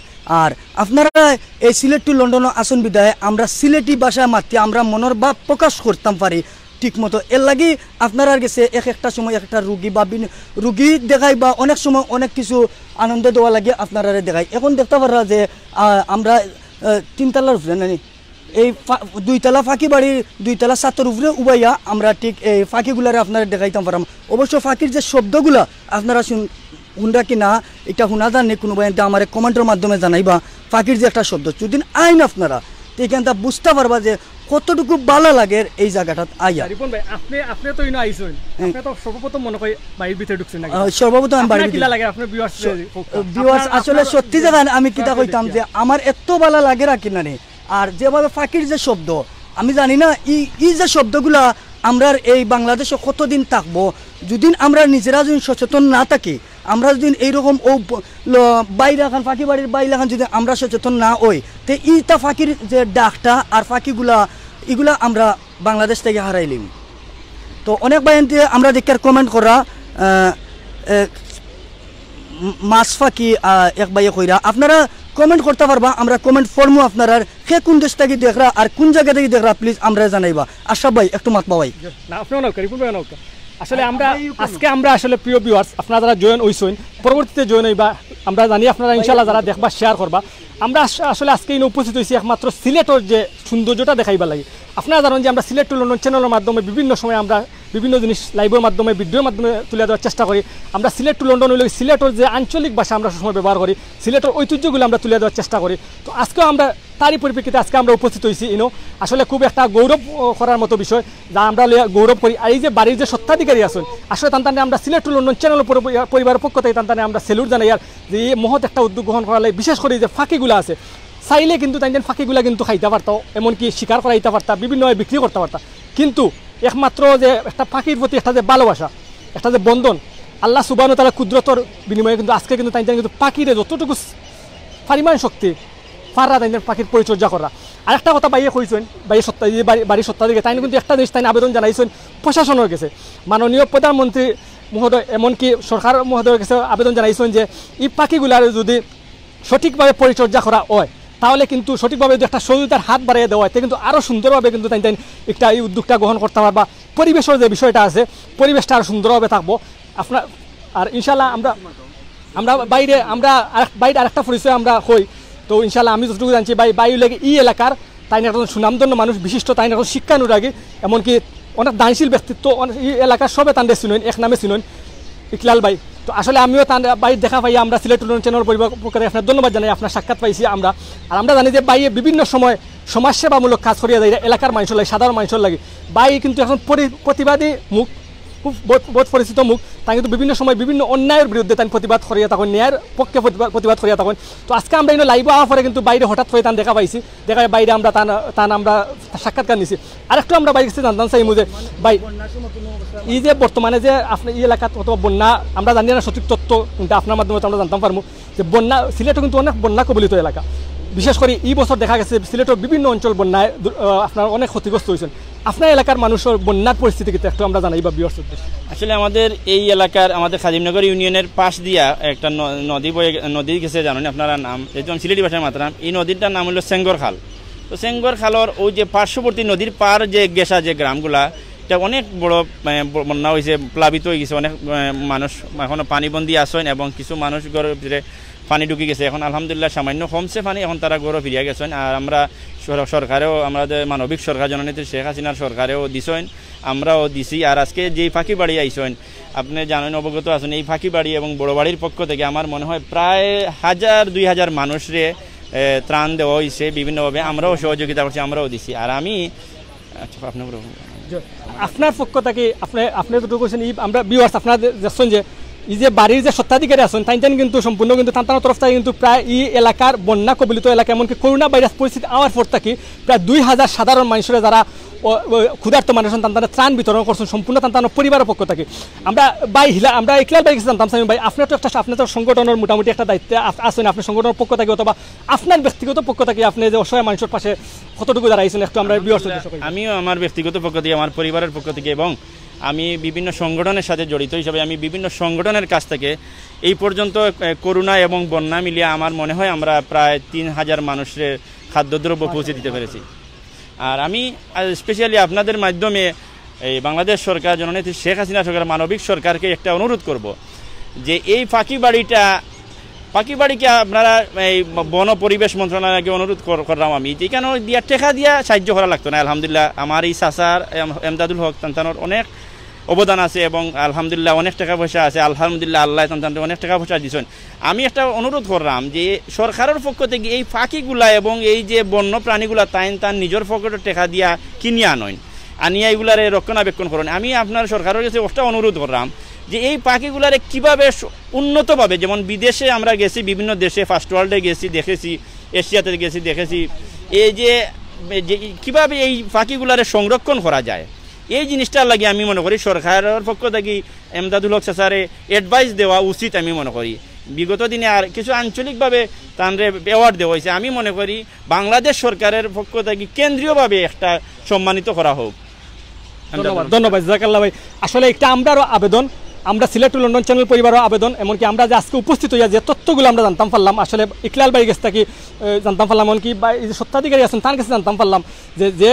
আর আপনারা এই সিলেট টু লন্ডনও আছেন বিধায় আমরা সিলেটি ভাষায় মাতি আমরা মনের ভাব প্রকাশ করতাম পারি ঠিক মতো। এর লাগি আপনারার গেছে এক একটা সময় এক একটা রুগী বা বিন-, রুগী দেখাই বা অনেক সময় অনেক কিছু আনন্দ দেওয়া লাগে আপনারারে দেখাই। এখন দেখতে পাররা যে, আহ, আমরা, আহ, তিনতলার উপরে নানি এই ফা-, দুইতলা পাখি বাড়ি, দুইতলা ছাদর উপরে উবাইয়া আমরা ঠিক এই পাখিগুলারে আপনারা দেখাইতাম পারাম। অবশ্য পাখির যে শব্দগুলা আপনারা শুন-, হুনরা কি না, ইটা হুনা যার নি, কুনু ভাইয়াইন্তে আমারে কমেন্টর মাধ্যমে জানাইবা। ফাকির যে একটা শব্দ, যুদি আইন আপনারা, তে ইখানতা বুঝতা পারবা যে কতটুকু বালা লাগের এই জাগাটাত আইয়া। রিপন ভাই, আপনে, আপনে তো ইনো আইছইন, হ্যাঁ। আপনে তো সর্বপ্রথম মনে হয় বাড়ির ভিতরে ঢুকছইন নাকি? আহ, সর্বপ্রথম আমি আপনার বাড়ির কিলা ভিতরে। লাগে? আপনার viewers স-, যে, আহ, viewers আপনার, আসলে আপনার সত্যি যে জান, আমি কিতা কইতাম যে আমার এত বালা লাগের আর কি না রে। আর যেভাবে ফাকির যে শব্দ, আমি জানি না ই, ই যে শব্দগুলা আমরার এই বাংলাদেশো কতদিন থাকবো, যুদি আমরা নিজেরা যুদি সচেতন না থাকি, আমরা যুদি এইরকম ও ব-, ল-, বাইর লাখান, ফাকি বাড়ির বাইর লাখান যুদি আমরা সচেতন না অই, তে ইতা ফাকির যে ডাকটা আর ফাকিগুলা, ইগুলা আমরা বাংলাদেশ থাকি হারাইলিমু। তো অনেক ভাইয়াইন্তে আমরা দেখার comment করা, আহ, এ, ম-, মাছ ফাকি, আহ, এক ভাইয়ে কইরা, আপনারা comment করতা পারবা, আমরা comment পড়মু আপনারার। কে কুন দেশ থাকি দেখরা আর কুন জাগা থাকি দেখরা, please আমরারে জানাইবা। আশরাফ ভাই, একটু মাতবা ভাই। না, আপনেও নাউক্কা, রিপন ভাইও নাউক্কা। আসলে আমরা, আজকে আমরা আসলে প্রিয় viewers, আপনারা যারা join অইছইন, পরবর্তীতে join অইবা, আমরা জানি আপনারা ইনশাআল্লাহ যারা দেখবা, share করবা। আমরা আস-, আসলে আজকে ইনো উপস্থিত অইছি একমাত্র সিলেটর যে সৌন্দর্যটা দেখাইবার লাগি। আপনারা জানইন যে আমরা Sylhet to London channelর মাধ্যমে বিভিন্ন সময় আমরা বিভিন্ন জিনিস liveর মাধ্যমে, videoর মাধ্যমে তুলিয়া ধরার চেষ্টা করি। আমরা Sylhet to London অইলো সিলেটর যে আঞ্চলিক ভাষা আমরা সবসময় ব্যবহার করি, সিলেটর ঐতিহ্যগুলো আমরা তুলিয়া ধরার চেষ্টা করি। তো আজকেও আমরা তারই পরিপ্রেক্ষিতে আজকে আমরা উপস্থিত অইছি ইনো। আসলে খুব একটা গৌরব, ও, করার মতো বিষয়, যা আমরা লইয়া গৌরব করি। আর এই যে বাড়ির যে স্বত্বাধিকারী আছইন, আসলে তান তানে আমরা Sylhet to London channel পরি-, পরিবারের পক্ষ থাকি তান তানে আমরা salute জানাই। আর যে এই মহৎ একটা উদ্যোগ গ্রহণ করার লাগি, বিশেষ করি যে ফাকিগুলা আছে, চাইলে কিন্তু তাইন তান ফাকিগুলা কিন্তু খাইতা পারতা, এমনকি শিকার করাইতা পারতা, বিভিন্নভাবে বিক্রি করতা পারতা। কিন্তু একমাত্র যে একটা ফাকির প্রতি একটা যে ভালোবাসা, একটা যে বন্ধন, আল্লাহ সুবহানাহু ওয়া তাআলার কুদরতর বিনিময়ে কিন্তু আজকে কিন্তু তাইন তান কিন্তু ফাকিরে যতটুকু পরিমাণ শক্তি পাররা তাইন তান ফাকির পরিচর্যা কররা। আর একটা কথা ভাইয়ে কইছইন, ভাইয়ে স্বত্বা-, এই বাড়ি, বাড়ির স্বত্বাধিকারী, তাইন কিন্তু একটা জিনিস তাইন আবেদন জানাইছইন প্রশাসনর গেছে, মাননীয় প্রধানমন্ত্রী মহোদয়, এমনকি সরকার মহোদয়র গেছে আবেদন জানাইছইন যে ই ফাকিগুলারে যুদি সঠিকভাবে পরিচর্যা করা অয়, তাহলে কিন্তু সঠিকভাবে যুদি একটা সহযোগিতার হাত বাড়াইয়া দেওয়া অয়, তে কিন্তু আরো সুন্দরভাবে কিন্তু তাইন তাইন একটা এই উদ্যোগটা গ্রহণ করতা পারবা। পরিবেশর যে বিষয়টা আছে, পরিবেশটা আরো সুন্দরভাবে থাকবো। আপনার, আর ইনশাআল্লাহ আমরা, আমরা বাইরে, আমরা আরেক-, বাইরে আরেকটা পরিচয় আমরা কই। তো ইনশাআল্লাহ আমি যতটুকু জানছি, ভাই, ভাই অইলো গি ই এলাকার, তাইন একজন সুনামধন্য মানুষ, বিশিষ্ট, তাইন একজন শিক্ষানুরাগী, এমনকি অনেক দানশীল ব্যক্তিত্ব, অনেক, ই এলাকার সবে তানরে চিনইন, এক নামে চিনইন, ইকলাল ভাই। তো আসলে আমিও তান ভাই দেখা পাইয়া আমরা Sylhet to London channel পরিবার পক্ষ থাকি আপনার ধন্যবাদ জানাই, আপনার সাক্ষাৎ পাইছি আমরা। আর আমরা জানি যে ভাইয়ে বিভিন্ন সময় সমাজসেবামূলক কাজ করিয়া যাইরা এলাকার মানষর লাগি, সাধারণ মানষর লাগি। ভাই কিন্তু এখন পরি-, প্রতিবাদী মুখ, খুব বহুত, বহুত পরিচিত মুখ। তাইন কিন্তু বিভিন্ন সময় বিভিন্ন অন্যায়ের বিরুদ্ধে তাইন প্রতিবাদ করিয়া থাকইন, ন্যায়ের পক্ষে প্রতিবাদ, প্রতিবাদ করিয়া থাকইন। তো আজকে আমরা ইনো liveও আওয়ার পরে কিন্তু ভাইরে হঠাৎ করে তান দেখা পাইছি, দেখা পাইয়া ভাইরে আমরা তান, তান আমরা সাক্ষাৎকার নিছি। আরেকটু আমরা ভাইর গেছে জানতাম চাইমু যে ভাই, ই যে বর্তমানে যে আপনার ই এলাকাত অথবা বন্যা, আমরা জানি না সঠিক তথ্য, কিন্তু আপনার মাধ্যমে তো আমরা জানতাম পারমু যে বন্যা, সিলেটও কিন্তু অনেক বন্যা কবলিত এলাকা। বিশেষ করি ই বছর দেখা গেছে সিলেটর বিভিন্ন অঞ্চল বন্যায় দু-, আহ, আপনার অনেক ক্ষতিগ্রস্ত অইছইন। আপনার এলাকার মানষর বন্যার পরিস্থিতি কিন্তু একটু আমরা জানাইবা viewers উদ্দেশ্যে। আসলে আমাদের এই এলাকার, আমাদের খাদিমনগর ইউনিয়নের পাশ দিয়া একটা ন-, নদী বয়ে গে-, নদী গেছে, জানইন আপনারা নাম, যেহেতু আমি সিলেটি ভাষায় মাতরাম, ই নদীটার নাম অইলো সেঙ্গর খাল। তো সেঙ্গর খালর ওই যে পার্শ্ববর্তী নদীর পার যে গেছা যে গ্রামগুলা, ইটা অনেক বড়, মানে, ব-, বন্যা অইছে, প্লাবিত অইগেছে, অনেক, মানে, মানুষ এখনো পানিবন্দী আছইন এবং কিছু মানুষ ঘরর ভিতরে পানি ঢুকি গেছে। এখন আলহামদুলিল্লাহ সামান্য কমছে পানি, এখন তারা ঘরো ফিরিয়া গেছইন। আর আমরা সর-, সরকারেও, আমাদের মানবিক সরকার, জননেত্রী শেখ হাসিনার সরকারেও দিছইন, আমরাও দিছি। আর আজকে যেই ফাকি বাড়ি আইছইন, আপনে জানইন, অবগত আছইন, এই ফাকি বাড়ি এবং বড় বাড়ির পক্ষ থাকি আমার মনে হয় প্রায় হাজার দুই হাজার মানুষরে, এ, ত্রাণ দেওয়া অইছে বিভিন্নভাবে, আমরাও সহযোগিতা করছি, আমরাও দিছি। আর আমি, আচ্ছা, আপনার পক্ষ থাকি আপনে, আপনে যতটুকু কইছইন, ই আমরা viewers আপনারা দেখছইন যে ই যে বাড়ির যে স্বত্বাধিকারী আছইন, তাইন তাইন কিন্তু সম্পূর্ণ কিন্তু তান তানর তরফ থাকি কিন্তু প্রায় ই এলাকার বন্যা কবলিত এলাকা, এমনকি করোনা ভাইরাস পরিস্থিতি আওয়ার পর থাকি প্রায় দুই হাজার সাধারণ মানষরে যারা ও, ও, ক্ষুধার্ত মানুষ আছইন, তান তানরে ত্রাণ বিতরণ করছইন সম্পূর্ণ তান তানর পরিবারর পক্ষ থাকি। আমরা ভাই হিলা-, আমরা ইকলাল ভাইর গেছে জানতাম চাইমু ভাই, আপনে তো একটা, আপনে তো সংগঠনর মোটামুটি একটা দায়িত্বে আছ-, আছইন, আপনে সংগঠনর পক্ষ থাকি অথবা আপনার ব্যক্তিগত পক্ষ থাকি আপনে যে অসহায় মানষর পাশে কতটুকু দাঁড়াইছইন একটু আমরা viewers উদ্দেশ্যে কইবা। আমিও আমার ব্যক্তিগত পক্ষ থাকি, আমার পরিবারের পক্ষ থাকি এবং আমি বিভিন্ন সংগঠনের সাথে জড়িত হিসাবে আমি বিভিন্ন সংগঠনের কাছ থাকি এই পর্যন্ত, এ, করোনা এবং বন্যা মিলিয়া আমার মনে হয় আমরা প্রায় তিন হাজার মানুষরে খাদ্যদ্রব্য পৌঁছে দিতে পেরেছি। আর আমি, আ, specially আপনাদের মাধ্যমে এই বাংলাদেশ সরকার, জননেত্রী শেখ হাসিনা সরকার, মানবিক সরকারকে একটা অনুরোধ করব যে এই ফাকি বাড়িটা, ফাকি বাড়িকে আপনারা এই বন পরিবেশ মন্ত্রণালয়কে অনুরোধ কর-, করলাম আমি, যে এখানে দিয়া টেকা দিয়া সাহায্য করা লাগতো না। আলহামদুলিল্লাহ, আমার এই চাচার এম-, এমদাদুল হক তান তানর অনেক অবদান আছে এবং আলহামদুলিল্লাহ অনেক টেকা পয়সা আছে। আলহামদুলিল্লাহ, আল্লায় তান তানরে অনেক টেকা পয়সা দিছইন। আমি একটা অনুরোধ কররাম যে সরকারর পক্ষ থাকি এই পাখিগুলা এবং এই যে বন্য প্রাণীগুলা তাইন তান নিজর পকেটর টেকা দিয়া কিনিয়া আনইন, আনিয়া ইগুলারে রক্ষণাবেক্ষণ করইন। আমি আপনার সরকারর গেছে একটা অনুরোধ কররাম যে এই পাখিগুলারে কিভাবে স-, উন্নতভাবে, যেমন বিদেশে আমরা গেছি, বিভিন্ন দেশে, ফার্স্ট ওয়ার্ল্ডে গেছি, দেখেছি, এশিয়াতে গেছি, দেখেছি, এই যে, যে কিভাবে এই পাখিগুলারে সংরক্ষণ করা যায়, এই জিনিসটার লাগি আমি মনে করি সরকারর পক্ষ থাকি এমদাদুল হক চাচারে অ্যাডভাইস দেওয়া উচিত। আমি মনে করি বিগত দিনে আর কিছু আঞ্চলিকভাবে তানরে অ্যাওয়ার্ড দেওয়া হয়েছে। আমি মনে করি বাংলাদেশ সরকারের পক্ষ থাকি কেন্দ্রীয়ভাবে একটা সম্মানিত করা হোক। ধন্যবাদ, ধন্যবাদ, জাজাকাল্লাহ ভাই। আসলে একটা আমরারও আবেদন, আমরা সিলেট টু লন্ডন চ্যানেল পরিবারও আবেদন, এমনকি আমরা যে আজকে উপস্থিত হইয়া যে তথ্যগুলো আমরা জানতাম পারলাম, আসলে ইকলাল ভাইর গেছ থাকি, এ, জানতাম পারলাম, এমনকি বা এই যে স্বত্বাধিকারী আছেন তার গেছে জানতাম পারলাম যে, যে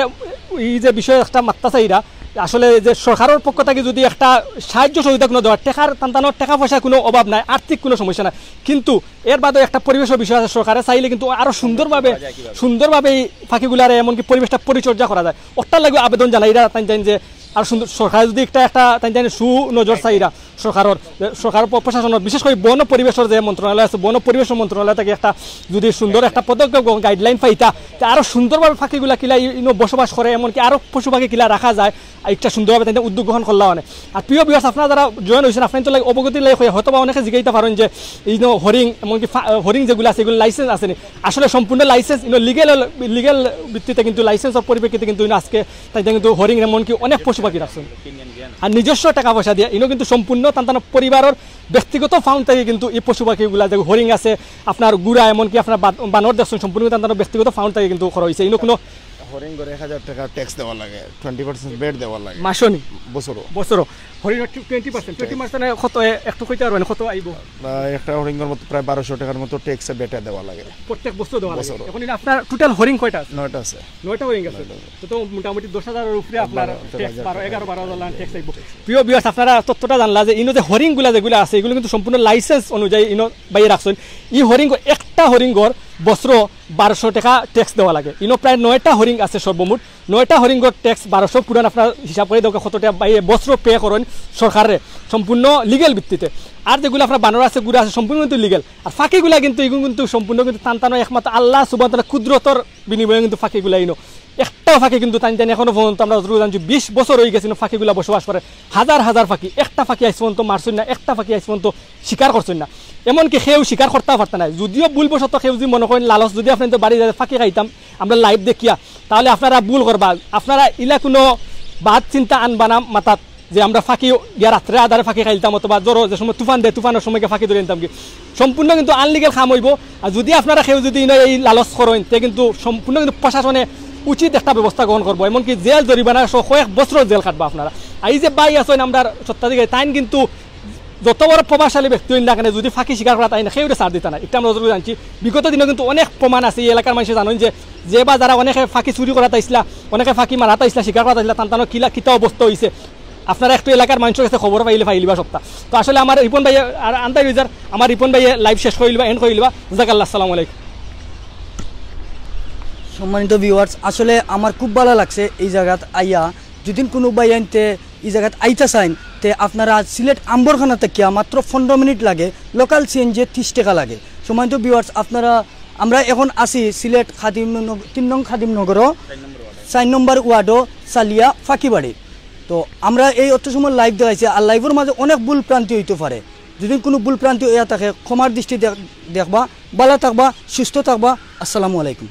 এই যে বিষয়ে একটা মাত্রা চাইরা, আসলে যে সরকারর পক্ষ থাকি যদি একটা সাহায্য সহযোগিতা কোনো দেওয়ার, টেকার তান তানোর টেকা পয়সা কোনো অভাব নাই, আর্থিক কোনো সমস্যা নাই, কিন্তু এর বাদে একটা পরিবেশর বিষয় আছে। সরকারে চাইলে কিন্তু আরো সুন্দরভাবে, সুন্দরভাবে এই পাখিগুলারে এমনকি পরিবেশটা পরিচর্যা করা যায়। ওটার লাগি আবেদন জানাইরা তাইন তাইন যে আর সুন্দর সরকারে যদি একটা, একটা তাইন তাইন সুনজর চাইরা সরকারর, সরকার প-, প্রশাসনর, বিশেষ করে বন পরিবেশর যে মন্ত্রণালয় আছে, বন পরিবেশ মন্ত্রণালয় থাকি একটা যদি সুন্দর একটা পদক্ষেপ, গাইডলাইন পাইতা, তে আরো সুন্দরভাবে পাখিগুলা কিলা ই-, ইনো বসবাস করে, এমনকি আরো পশু পাখি কিলা রাখা যায়, একটা সুন্দরভাবে তাইন উদ্যোগ গ্রহণ করলা অনে। আর প্রিয় ভিউয়ার্স, আপনারা যারা জয়েন হইছেন, আপনারা তো লাইক অবগতির লাইক হইয়া হয়তো বা অনেকে জিজ্ঞাসা পারেন যে ইনো হরিং, এমনকি ফা-, হরিং যেগুলা আছে, এগুলো লাইসেন্স আছে নি? আসলে সম্পূর্ণ লাইসেন্স ইনো লিগ্যাল, লিগ্যাল ভিত্তিতে কিন্তু লাইসেন্সর পরিপ্রেক্ষিতে কিন্তু ইনো আজকে তাইন তাইন কিন্তু হরিং এমনকি অনেক পশু পাখি রাখছেন। আর নিজস্ব টাকা পয়সা দিয়া ইনো কিন্তু সম্পূর্ণ তান তান পরিবারর ব্যক্তিগত ফান্ড থাকি কিন্তু এই পশু পাখিগুলা, যে হরিং আছে, আপনার গুড়া, এমনকি আপনার বা-, বানর দেখছেন, সম্পূর্ণ তান তান ব্যক্তিগত ফান্ড থাকি কিন্তু করা হইছে। ইনো কোনো হরিং করে এক হাজার টেকা ট্যাক্স দেওয়া লাগে, টোয়েন্টি পার্সেন্ট ভ্যাট দেওয়া লাগে। মাসো নি? বছরও। বছরও। হরিং টোয়েন্টি পার্সেন্ট, টোয়েন্টি পার্সেন্ট কত, এ-, একটু কইতে পারবেন কত আইবো? প্রায় একটা হরিংর মতো প্রায় বারোশো টাকার মতো ট্যাক্স ভ্যাটে দেওয়া লাগে। প্রত্যেক বছর দেওয়া লাগে। বছরও। এখন ইনো আপনার টোটাল হরিং কয়টা আছে? নয়টা আছে। নয়টা হরিং আছে। নয়টা। তো, তো মোটামুটি দশ হাজারের উপরে আপনার বারো, ট্যাক্স, বারো, এগারো, বারো হাজার লাখ ট্যাক্স আইবো। প্রিয় ভিউয়ার্স, আপনারা তথ্যটা জানলা যে ইনো যে হরিংগুলা যেগুলা আছে, এগুলো কিন্তু সম্পূর্ণ লাইসেন্স অনুযায়ী ইনো বাইয়ে রাখছেন। ই হরিং, একটা হরিংর বছরও বারোশো টাকা ট্যাক্স দেওয়া লাগে। ইনো প্রায় নয়টা হরিং আছে সর্বমোট। নয়টা হরিংর ট্যাক্স বারোশো, পুরান আপনারা হিসাব করে দেখো কত টাকা বাইয়ে বছরও পে করেন সরকারে সম্পূর্ণ লিগ্যাল ভিত্তিতে। আর যেগুলো আপনার বানর আছে, গুড়া আছে, সম্পূর্ণ কিন্তু লিগ্যাল। আর পাখিগুলা কিন্তু, এগুলো কিন্তু সম্পূর্ণ কিন্তু তান তানো একমাত্র আল্লাহ সুবহানাহু ওয়া তাআলা কুদরতর বিনিময়ে কিন্তু পাখিগুলা ইনো। একটাও পাখি কিন্তু তাইন তাইন এখনো পর্যন্ত আমরা যতটুকু জানছি বিশ বছর হয়ে গেছে ইনো পাখিগুলা বসবাস করে। হাজার হাজার পাখি, একটা পাখি আইজ পর্যন্ত মারছইন না, একটা পাখি আইজ পর্যন্ত শিকার করছইন না। এমনকি কেউ শিকার করতেও পারতা নাই। যদিও ভুলবশত কেউ যদি মনে করেন লালচ, যদি আপনি তো বাড়ি যায় পাখি খাইতাম, আমরা লাইভ দেখিয়া, তাহলে আপনারা ভুল করবা। আপনারা ইলা কোনো বাদ চিন্তা আনবা না মাথাত যে আমরা পাখি গিয়া রাত্রে আধারে পাখি খাইলতাম, অথবা জ্বরো যে সময় তুফান দেয়, তুফানের সময় গিয়া পাখি ধরে আনতাম কি, সম্পূর্ণ কিন্তু আনলিগ্যাল কাম হইব। আর যদি আপনারা কেউ যদি ইনো এই লালচ করেন, তে কিন্তু সম্পূর্ণ কিন্তু প্রশাসনে উচিত একটা ব্যবস্থা গ্রহণ করবো, এমনকি জেল জরিমানা সহ কয়েক বছর জেল খাটবা আপনারা। আর এই যে ভাই আছেন আমরা স্বত্বাধিকারী, তাইন কিন্তু যত বড় প্রভাবশালী ব্যক্তি হইন না কেন, যদি পাখি শিকার করা তাই না, কেউরে ছাড় দিতা না, এটা আমরা যতটুকু জানছি। বিগত দিনে কিন্তু অনেক প্রমাণ আছে, এই এলাকার মানুষে জানেন যে, যে বা যারা অনেকে পাখি চুরি করা তাইছিলা, অনেকে পাখি মারা তাইছিলা, শিকার করা তাইছিলা, তান তানো কিলা কিতা অবস্থা হইছে। আপনারা একটু এলাকার মানুষের কাছে খবর পাইলে পাইলিবা সবটা। তো আসলে আমার রিপন ভাই আর আন্দাই রইজার, আমার রিপন ভাই লাইভ শেষ করিলিবা, এন্ড করিলিবা। জাজাকাল্লাহ, আসসালামু আলাইকুম। সম্মানিত ভিউয়ার্স, আসলে আমার খুব ভালো লাগছে এই জায়গাত আইয়া। যদি কোনো ভাই আনতে এই জায়গাত আইতা চাইন, তে আপনারা সিলেট আম্বরখানা থাকিয়া মাত্র পনেরো মিনিট লাগে, লোকাল সিএনজি তিরিশ টাকা লাগে। সম্মানিত ভিউয়ার্স, আপনারা, আমরা এখন আছি সিলেট খাদিম নগ-, তিন নং খাদিমনগরও, চার নম্বর ওয়ার্ডও, চালিয়া ফাঁকিবাড়ি। তো আমরা এই অত সময় লাইভ দেখাইছি, আর লাইভর মাঝে অনেক ভুল ভ্রান্তি হইতে পারে। যদি কোনো ভুল ভ্রান্তি হইয়া থাকে, ক্ষমার দৃষ্টি দেখ-, দেখবা। ভালো থাকবা, সুস্থ থাকবা। আসসালামু আলাইকুম।